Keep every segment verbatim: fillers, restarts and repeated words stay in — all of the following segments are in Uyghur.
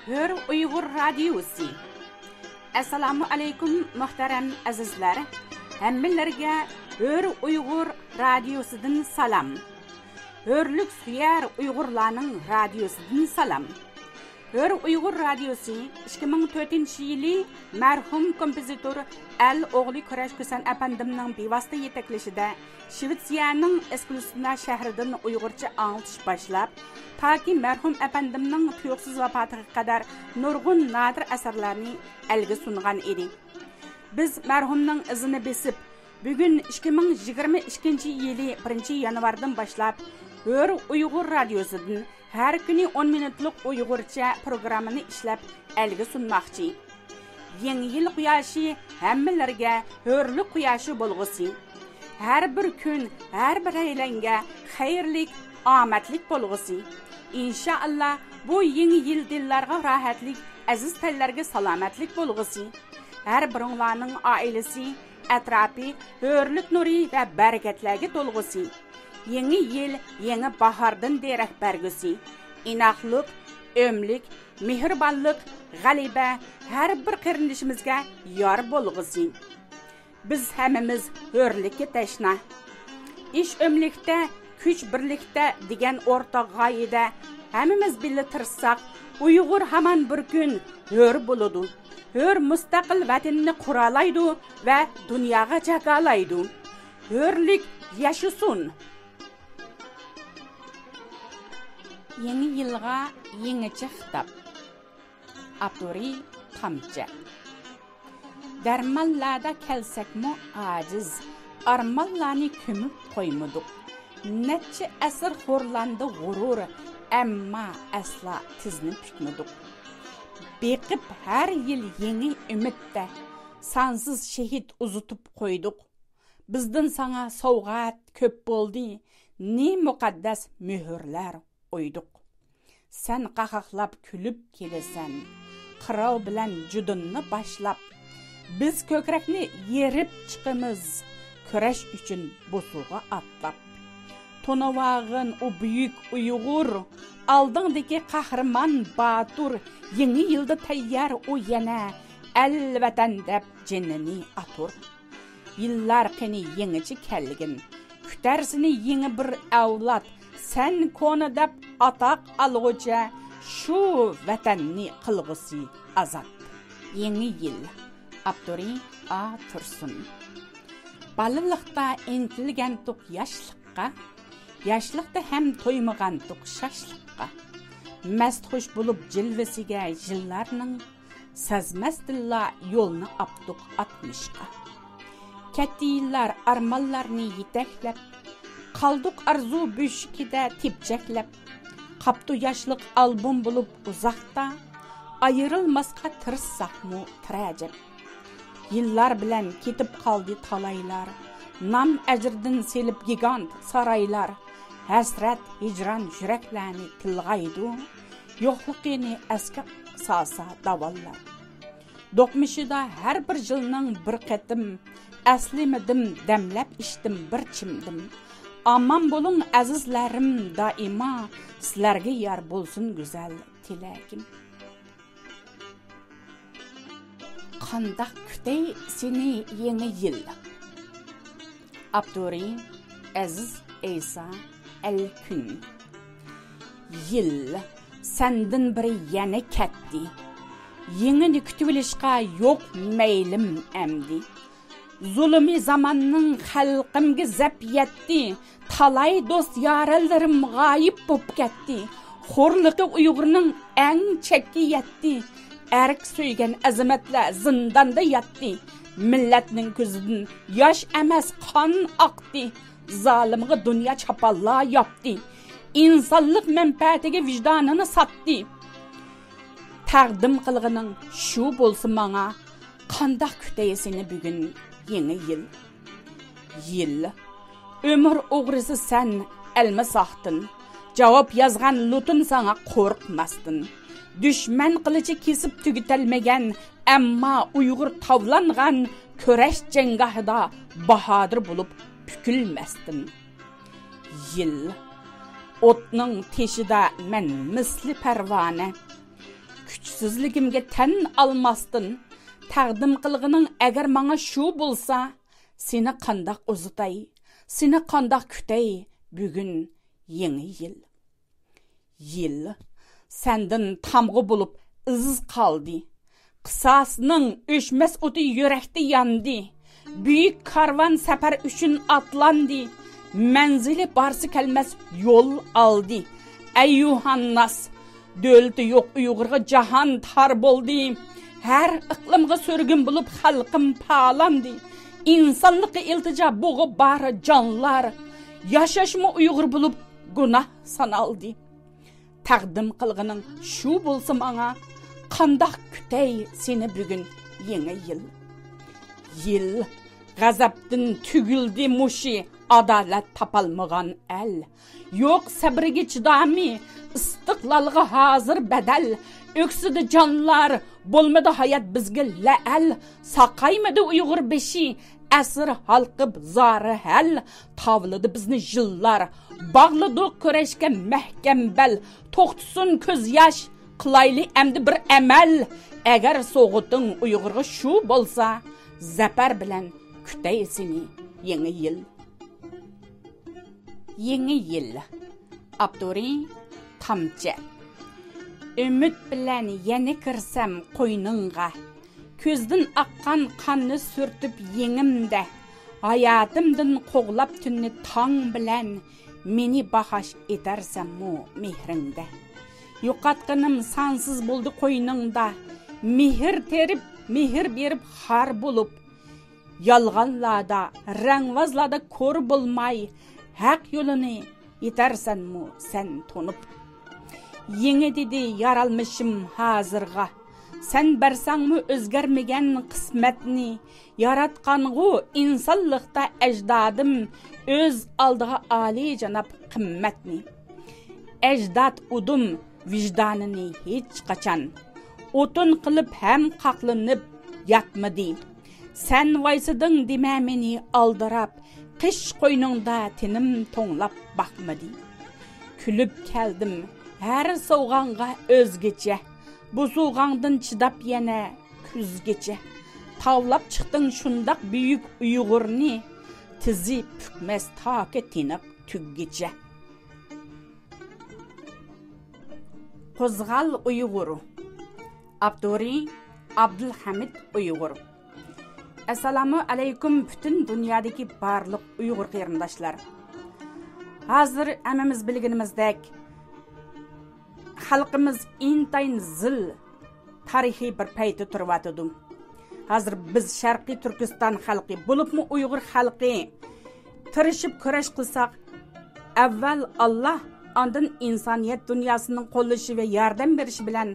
ھۆر ئۇيغۇر رادىيوسى. ئەسسالامۇ ئەلەيكۇم، مۇھتەرەم ئەزىزلەر. ھەممىلەرگە ھۆر ئۇيغۇر رادىيوسىدىن سالام. ھۆرلۈك سۆيەر ئۇيغۇرلارنىڭ رادىيوسىدىن سالام. ھۆر ئۇيغۇر رادىيوسى ئىككى مىڭ تۆتىنچى يىلى مەرھۇم كومپوزىتور ئەل ئوغلى كۈرەش كۈسەن ئەپەندىمنىڭ بىۋاسىتە يېتەكلىشىدە شىۋېتسىيەنىڭ ئېسكۇلسنا شەھىرىدىن ئۇيغۇرچە ئاڭلىتىش باشلاپ، تاكى مەرھۇم ئەپەندىمنىڭ تۇيۇقسىز ۋاپاتىغا قەدەر نۇرغۇن نادىر ئەسەرلەرنى ئەلگە سۇنغان ئىدى. بىز مەرھۇمنىڭ ئىزىنى بېسىپ، بۈگۈن ئىككى مىڭ يىگىرمە ئىككىنچى يىلى بىرىنچى يانۋاردىن باشلاپ، ھۆر ئۇيغۇر رادىيوسىدىن ھەر كۈنى ئون مىنۇتلۇق ئۇيغۇرچە پروگراممىنى ئىشلەپ ئەلگە سۇنماقچى. يېڭى يىل قۇياشى ھەممىلەرگە ھۆرلۈك قۇياشى بولغۇسى. ھەر بىر كۈن ھەر بىرەيلەنگە خەيرلىك، ئامەتلىك بولغۇسى. ئىنشائاللا، بۇ يېڭى يىل دىللارغا راھەتلىك، ئەزىز تەنلەرگە سالامەتلىك بولغۇسى. ھەر بىرىڭلارنىڭ ئائىلىسى، ئەتراپى ھۆرلۈك نۇرى ۋە بەرىكەتلەرگە تولغۇسى. يېڭى يىل يېڭى باھاردىن دېرەك بەرگۈسى. ئىناقلىق، ئۆملۈك، مېھرىبانلىق، غەلىبە ھەر بىر قېرىندىشىمىزگە يار بولغۇسى. بىز ھەممىمىز ھۆرلۈككە تەشنا. ئىش ئۆملۈكتە، كۈچ بىرلىكتە دېگەن ئورتاق غايىدە ھەممىمىز بىللە تىرىشساق، ئۇيغۇر ھامان بىر كۈن ھۆر بولىدۇ. ھۆر مۇستەقىل ۋەتىنىنى قۇرالايدۇ ۋە دۇنياغا جاكارلايدۇ. ھۆرلۈك ياشىسۇن! يېڭى يىلغا يېڭىچە خىتاب. ئاپتورى تامچە. دەرمانلاردا كەلسەكمۇ ئاجىز، ئارمانلارنى كۆمۈپ قويمىدۇق. نەچچە ئەسىر خورلاندى غۇرۇر، ئەمما ئەسلا تىزنى پۈكمىدۇق. بېقىپ ھەر يىل يېڭى ئۈمىدتە، سانسىز شېھىت ئۇزىتىپ قويدۇق. بىزدىن ساڭا سوۋغات كۆپ بولدى، نى مۇقەددەس مۆھۈرلەر ئويدۇق. سەن قاقاقلاپ كۈلۈپ كېلىسەن، قىراۋ بىلەن جۇدۇننى باشلاپ. بىز كۆكرەكنى يېرىپ چىقىمىز، كۈرەش ئۈچۈن بوسۇغا ئاتلاپ. تونۇۋالغىن ئۇ بۈيۈك ئۇيغۇر، ئالدىڭدىكى قەھرىمان باتۇر. يېڭى يىلدا تەييار ئۇ يەنە، ئەل ۋەتەن دەپ جېنىنى ئاتۇر. يىللار قېنى يېڭىچە كەلگىن، كۈتەر سېنى يېڭى بىر ئەۋلاد. سەن كونا دەپ ئاتاق ئالغۇچە، شۇ ۋەتەننى قىلغۇسى ئازاد. يېڭى يىل. ئاپتورى ئا تۇرسۇن. بالىلىقتا ئىنتىلگەنتۇق ياشلىققا، ياشلىقتا ھەم تويمىغانتۇق شاشلىققا. مەستخۇش بولۇپ جىلۋىسىگە يىللارنىڭ، سەزمەستىنلا يولنى ئاپتۇق ئاتمىشقا. كەتتى يىللار ئارمانلارنى يېتەكلەپ، قالدۇق ئارزۇ بۆشۈكىدە تېپچەكلەپ. قاپتۇ ياشلىق ئالبوم بولۇپ ئۇزاقتا، ئايرىلماسقا تىرىشساقمۇ تىرەجەپ. يىللار بىلەن كېتىپ قالدى تالايلار، نام ئەجرىدىن سېلىپ گىگانت سارايلار. ھەسرەت، ھىجران يۈرەكلەرنى تىلغايدۇ، يوقلۇقىنى ئەسكە سالسا داۋانلار. دوقمۇشىدا ھەر بىر يىلنىڭ بىر قېتىم، ئەسلىمىدىم، دەملەپ ئىچتىم بىر چىمدىم. ئامان بولۇڭ ئەزىزلەرىم دائىما، سىلەرگە يار بولسۇن گۈزەل تىلەكىم. قانداق كۈتەي سېنى يېڭى يىل؟ ئاپتورى ئەزىز ئەيسا ئەلكۈن. يىل، سەندىن بىرى يەنە كەتتى. يېڭىنى كۈتۈۋېلىشقا يوق مەيلىم ئەمدى. زۇلۇمى زاماننىڭ خەلقىمگە زەپ يەتتى. تالاي دوست يارەنلىرىم غايىب بوپ كەتتى. خورلۇقى ئۇيغۇرنىڭ ئەڭ چەككە يەتتى. ئەرك سۆيگەن ئەزىمەتلەر زىنداندا ياتتى. مىللەتنىڭ كۆزىدىن ياش ئەمەس، قان ئاقتى. زالىمغا دۇنيا چاپانلار ياپتى. ئىنسانلىق مەنپەئەتىگە ۋىجدانىنى ساتتى. تەقدىم قىلغىنىڭ شۇ بولسا ماڭا، قانداق كۈتەي سېنى بۈگۈن يېڭى يىل؟ يىل، ئۆمۈر ئوغرىسى سەن ئەلمىساقتىن، جاۋاب يازغان لۇتۇم ساڭا قورقماستىن. دۈشمەن قىلىچى كېسىپ تۈگىتەلمىگەن، ئەمما ئۇيغۇر تاۋلانغان كۈرەش جەڭگاھىدا باھادىر بولۇپ پۈكۈلمەستىن. يىل، ئوتنىڭ تېشىدا مەن مىسلى پەرۋانە، كۈچ كۈچسىزلىكىمگە تەن ئالماستىن، تەقدىم قىلغىنىڭ ئەگەر ماڭا شۇ بولسا، سېنى قانداق ئۇزىتاي، سېنى قانداق كۈتەي بۈگۈن يېڭى يىل. يىل سەندىن تامغا بولۇپ ئىز قالدى. قىساسنىڭ ئۆچمەس ئوتى يۈرەكتە ياندى. بۈيۈك كارۋان سەپەر ئۈچۈن ئاتلاندى. مەنزىلى بارسا كەلمەس يول ئالدى. ئەي يۇھانناس، دۆلىتى يوق ئۇيغۇرغا جاھان تار بولدى. ھەر ئىقلىمغا سۈرگۈن بولۇپ خەلقىم پالاندى. ئىنسانلىققا ئىلتىجا بۇغى بار جانلار. ياشاشمۇ ئۇيغۇر بولۇپ گۇناھ سانالدى. تەقدىم قىلغىنىڭ شۇ بولسا ماڭا، قانداق كۈتەي سېنى بۈگۈن يېڭى يىل. يىل غەزەپتىن تۈگۈلدى مۇشۇ ئادالەت تاپالمىغان ئەل. يوق سەبرىگە چىدامى، ئىستىقلالغا ھازىر بەدەل. ئۆكسىدى جانلار، بولمىدى ھايات بىزگە لەئەل. ساقايمىدى ئۇيغۇر بېشى، ئەسىر ھالقىپ زارى ھەل. تاۋلىدى بىزنى يىللار، باغلىدۇق كۈرەشكە مەھكەم بەل. توختىسۇن كۆز ياش، قىلايلى ئەمدى بىر ئەمەل. ئەگەر سوغۇتۇڭ ئۇيغۇرغا شۇ بولسا، زەپەر بىلەن كۈتەي سېنى يېڭى يىل. يېڭى يىل. ئاپتورى: تامچە. ئۈمىد بىلەن يەنە كىرسەم قوينۇڭغا، كۆزدىن ئاققان قاننى سۈرتۈپ يېڭىمدە، ھاياتىمدىن قوغلاپ تۈننى تاڭ بىلەن، مېنى باھاش ئېتەرسەنمۇ مېھرىڭدە؟ يوقاتقىنىم سانسىز بولدى قوينۇڭدا، مېھىر تېرىپ، مېھىر بېرىپ خار بولۇپ، يالغانلاردا، رەڭۋازلاردا كور بولماي، ھەق يولىنى يېتەرسەنمۇ سەن تونۇپ؟ يېڭى دېدى يارالمىشىم ھازىرغا، سەن بەرسەڭمۇ ئۆزگەرمىگەن قىسمەتنى. ياراتقانغۇ ئىنسانلىقتا ئەجدادىم، ئۆز ئالدىغا ئالىيجاناب قىممەتنى. ئەجداد ئۇدۇم ۋىجدانىنى ھېچقاچان ئوتۇن قىلىپ ھەم قاقلىنىپ ياتمىدى. سەن ۋايسىدىڭ دېمە مېنى ئالدىراپ، قىش قوينۇڭدا تېنىم توڭلاپ باقمىدى. كۈلۈپ كەلدىم ھەر سوۋغاڭغا ئۆزگىچە، بۇ سوۋغاڭدىن چىداپ يەنە كۈزگىچە. تاۋلاپ چىقتىڭ شۇنداق بۈيۈك ئۇيغۇرنى، تىزى پۈكمەس تاكى تىنىق تۈگگىچە. قوزغال ئۇيغۇر. ئاپتورى: ئابدۇلھەمىد ئۇيغۇر. ئەسسالامۇ ئەلەيكۇم پۈتۈن دۇنيادىكى بارلىق ئۇيغۇر قېرىنداشلار. ھازىر ھەممىمىز بىلگىنىمىزدەك، خەلقىمىز ئىنتايىن زىل تارىخىي بىر پەيتتە تۇرۇۋاتىدۇ. ھازىر بىز شەرقىي تۈركىستان خەلقى، بولۇپمۇ ئۇيغۇر خەلقى تىرىشىپ كۈرەش قىلساق، ئەۋۋەل ئاللا، ئاندىن ئىنسانىيەت دۇنياسىنىڭ قوللىشى ۋە ياردەم بېرىشى بىلەن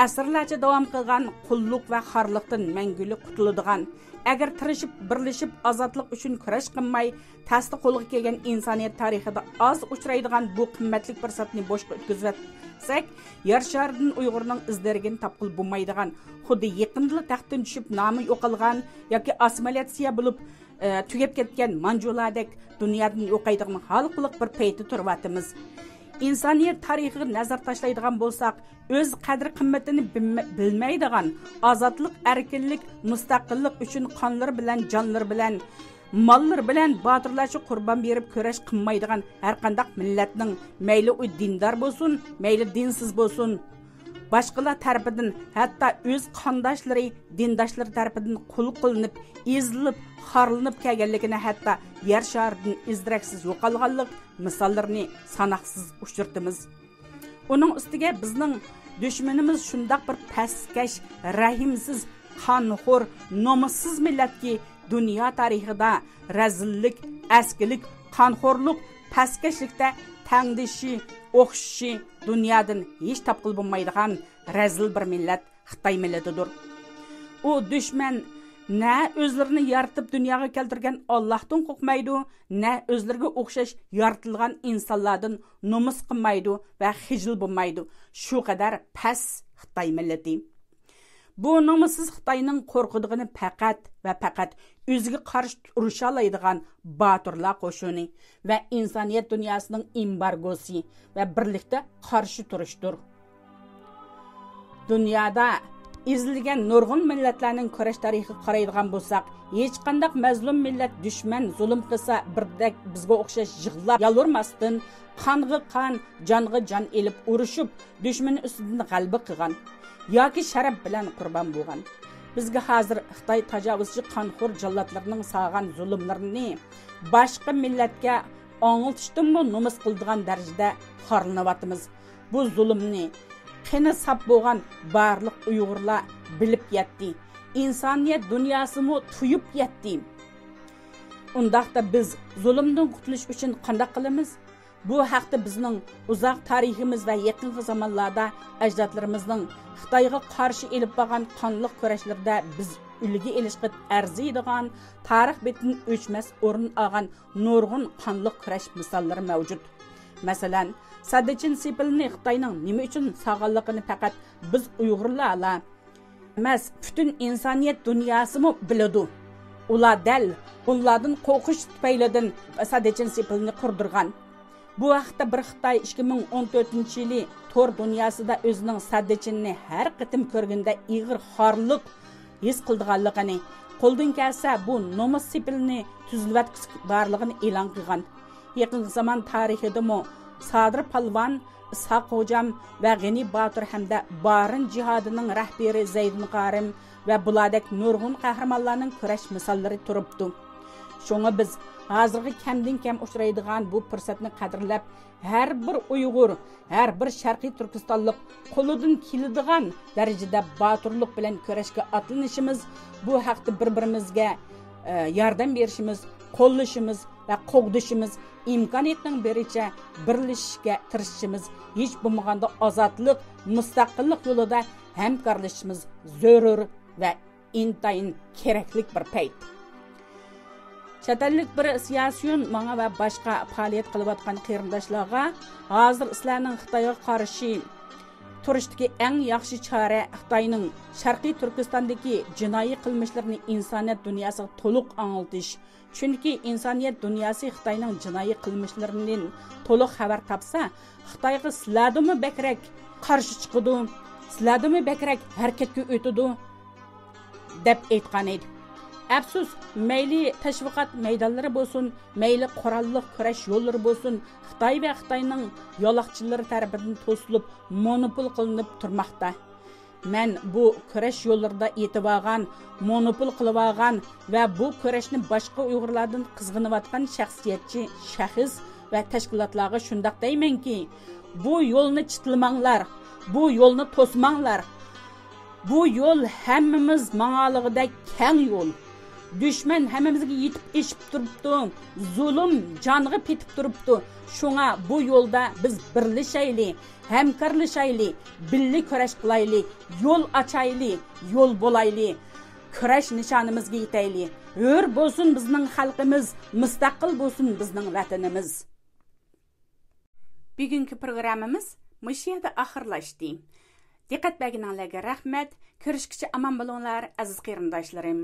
ئەسىرلەرچە داۋام قىلغان قۇللۇق ۋە خارلىقتىن مەڭگۈلۈك قۇتۇلىدىغان، ئەگەر تىرىشىپ، بىرلىشىپ ئازادلىق ئۈچۈن كۈرەش قىلماي، تەستە قولغا كەلگەن ئىنسانىيەت تارىخىدا ئاز ئۇچرايدىغان بۇ قىممەتلىك پۇرسەتنى بوشقا ئۆتكۈزۈۋەتسەك، يەر شارىدىن ئۇيغۇرنىڭ ئىز دېرىكىنى تاپقىلى بولمايدىغان، خۇددى يېقىندىلا تەختتىن چۈشۈپ نامى يوقالغان ياكى ئاسسىمىلياتسىيە بولۇپ، ئە، تۈگەپ كەتكەن مانجۇلاردەك دۇنيادىن يوقايدىغان ھالقىلىق بىر پەيتتە تۇرۇۋاتىمىز. ئىنسانىيەت تارىخىغا نەزەر تاشلايدىغان بولساق، ئۆز قەدىر-قىممىتىنى بىلمە-، بىلمەيدىغان، ئازادلىق، ئەركىنلىك، مۇستەقىللىق ئۈچۈن قانلىرى بىلەن، جانلىرى بىلەن، ماللىرى بىلەن باتۇرلارچە قۇربان بېرىپ كۈرەش قىلمايدىغان ھەرقانداق مىللەتنىڭ، مەيلى ئۇ دىندار بولسۇن، مەيلى دىنسىز بولسۇن، باشقىلار تەرىپىدىن، ھەتتا ئۆز قانداشلىرى، دىنداشلىرى تەرىپىدىن قۇل قىلىنىپ، ئېزىلىپ، خارلىنىپ كەلگەنلىكىنى، ھەتتا يەر شارىدىن ئىز-دېرەكسىز يوقالغانلىق مىساللىرىنى ساناقسىز ئۇچرىتىمىز. ئۇنىڭ ئۈستىگە بىزنىڭ دۈشمىنىمىز شۇنداق بىر پەسكەش، رەھىمسىز، قانخور، نومۇسسىز مىللەتكى، دۇنيا تارىخىدا رەزىللىك، ئەسكىلىك، قانخورلۇق، پەسكەشلىكتە تەڭدىشى، ئوخشىشى دۇنيادىن ھېچ تاپقىلى بولمايدىغان رەزىل بىر مىللەت خىتاي مىللىتىدۇر. ئۇ دۈشمەن نە ئۆزلىرىنى يارىتىپ دۇنياغا كەلتۈرگەن ئاللاھتىن قورقمايدۇ، نە ئۆزلىرىگە ئوخشاش يارىتىلغان ئىنسانلاردىن نومۇس قىلمايدۇ ۋە خىجىل بولمايدۇ. شۇ قەدەر پەس خىتاي مىللىتى. بۇ نومۇسسىز خىتاينىڭ قورقىدىغىنى پەقەت ۋە پەقەت ئۆزىگە قارشى ئۇرۇشالايدىغان باتۇرلار قوشۇنى ۋە ئىنسانىيەت دۇنياسىنىڭ ئېمبارگوسى ۋە بىرلىكتە قارشى تۇرۇشتۇر. دۇنيادا ئېزىلگەن نۇرغۇن مىللەتلەرنىڭ كۈرەش تارىخىغا قارايدىغان بولساق، ھېچقانداق مەزلۇم مىللەت دۈشمەن زۇلۇم قىلسا، بىردەك بىزگە ئوخشاش يىغلاپ يالۋۇرماستىن، قانغا قان، جانغا جان ئېلىپ ئۇرۇشۇپ، دۈشمىنى ئۈستىدىن غەلىبە قىلغان ياكى شەرەپ بىلەن قۇربان بولغان. بىزگە ھازىر خىتاي تاجاۋۇزچى قانخور جاللاتلىرىنىڭ سالغان زۇلۇملىرىنى باشقا مىللەتكە ئاڭلىتىشتىنمۇ نومۇس قىلىدىغان دەرىجىدە خارلىنىۋاتىمىز. بۇ زۇلۇمنى قېنى ساپ بولغان بارلىق ئۇيغۇرلار بىلىپ يەتتى. ئىنسانىيەت دۇنياسىمۇ تۇيۇپ يەتتى. ئۇنداقتا بىز زۇلۇمدىن قۇتۇلۇش ئۈچۈن قانداق قىلىمىز؟ بۇ ھەقتە بىزنىڭ ئۇزاق تارىخىمىز ۋە يېقىنقى زامانلاردا ئەجدادلىرىمىزنىڭ خىتايغا قارشى ئېلىپ بارغان قانلىق كۈرەشلىرىدە بىز ئۈلگە ئېلىشقا ئەرزىيدىغان، تارىخ بېتىدىن ئۆچمەس ئورۇن ئالغان نۇرغۇن قانلىق كۈرەش مىساللىرى مەۋجۇت. مەسىلەن، سەددىچىن سېپىلنى خىتاينىڭ نېمە ئۈچۈن سالغانلىقىنى پەقەت بىز ئۇيغۇرلارلا ئەمەس، پۈتۈن ئىنسانىيەت دۇنياسىمۇ بىلىدۇ. ئۇلار دەل ھونلارنىڭ قورقۇش تۈپەيلىدىن سەددىچىن سېپىلنى قۇردۇرغان. بۇ ھەقتە بىر خىتاي ئىككى مىڭ ئون تۆتىنچى يىلى تور دۇنياسىدا ئۆزىنىڭ سەددىچىننى ھەر قېتىم كۆرگىنىدە ئېغىر خارلىق ھېس قىلىدىغانلىقىنى، قولدىن كەلسە بۇ نومۇس سېپىلنى تۈزلىۋەتكۈسى بارلىقىنى ئېلان قىلغان. يېقىنقى زامان تارىخىدىمۇ سادىر پالۋان، ئىسھاق خوجام ۋە غېنى باتۇر ھەمدە بارىن جىھادىنىڭ رەھبىرى زەيدىن قارىم ۋە بۇلاردەك نۇرغۇن قەھرىمانلارنىڭ كۈرەش مىساللىرى تۇرۇپتۇ. شۇڭا بىز ھازىرقى كەمدىن كەم ئۇچرايدىغان بۇ پۇرسەتنى قەدىرلەپ، ھەر بىر ئۇيغۇر، ھەر بىر شەرقىي تۈركىستانلىق قولىدىن كېلىدىغان دەرىجىدە باتۇرلۇق بىلەن كۈرەشكە ئاتلىنىشىمىز، بۇ ھەقتە بىر-بىرىمىزگە، ئە، ياردەم بېرىشىمىز، قوللىشىمىز ۋە قوغدىشىمىز، ئىمكانىيەتنىڭ بېرىچە بىرلىشىشكە تىرىشىشىمىز، ھېچ بولمىغاندا ئازادلىق، مۇستەقىللىق يولىدا ھەمكارلىشىشىمىز زۆرۈر ۋە ئىنتايىن كېرەكلىك بىر پەيت. چەت ئەللىك بىر سىياسىيون ماڭا ۋە باشقا پائالىيەت قىلىۋاتقان قېرىنداشلارغا، ھازىر سىلەرنىڭ خىتايغا قارشى تۇرۇشتىكى ئەڭ ياخشى چارە خىتاينىڭ شەرقىي تۈركىستاندىكى جىنايى قىلمىشلىرىنى ئىنسانىيەت دۇنياسىغا تولۇق ئاڭلىتىش. چۈنكى ئىنسانىيەت دۇنياسى خىتاينىڭ جىنايى قىلمىشلىرىدىن تولۇق خەۋەر تاپسا، خىتايغا سىلەردىنمۇ بەكرەك قارشى چىقىدۇ، سىلەردىنمۇ بەكرەك ھەرىكەتكە ئۆتىدۇ، دەپ ئېيتقان ئىدى. ئەپسۇس، مەيلى تەشۋىقات مەيدانلىرى بولسۇن، مەيلى قوراللىق كۈرەش يوللىرى بولسۇن، خىتاي ۋە خىتاينىڭ يالاقچىلىرى تەرىپىدىن توسۇلۇپ، مونوپول قىلىنىپ تۇرماقتا. مەن بۇ كۈرەش يوللىرىدا ئېتىۋالغان، مونوپول قىلىۋالغان ۋە بۇ كۈرەشنى باشقا ئۇيغۇرلاردىن قىزغىنىۋاتقان شەخسىيەتچى شەخس ۋە تەشكىلاتلارغا شۇنداق دەيمەنكى، بۇ يولنى چىتلىماڭلار، بۇ يولنى توسماڭلار. بۇ يول ھەممىمىز ماڭالىغۇدەك كەڭ يول. دۈشمەن ھەممىمىزگە يېتىپ ئېشىپ تۇرۇپتۇ. زۇلۇم جانغا پېتىپ تۇرۇپتۇ. شۇڭا بۇ يولدا بىز بىرلىشەيلى، ھەمكارلىشايلى، بىللە كۈرەش قىلايلى، يول ئاچايلى، يول بولايلى. كۈرەش نىشانىمىزغا يېتەيلى. ھۆر بولسۇن بىزنىڭ خەلقىمىز، مۇستەقىل بولسۇن بىزنىڭ ۋەتىنىمىز. بۈگۈنكى پروگراممىمىز مۇشۇ يەردە ئاخىرلاشتى. دىققەت بەرگىنىڭلارغا رەھمەت. كۆرۈشكىچە ئامان بولۇڭلار، ئەزىز قېرىنداشلىرىم.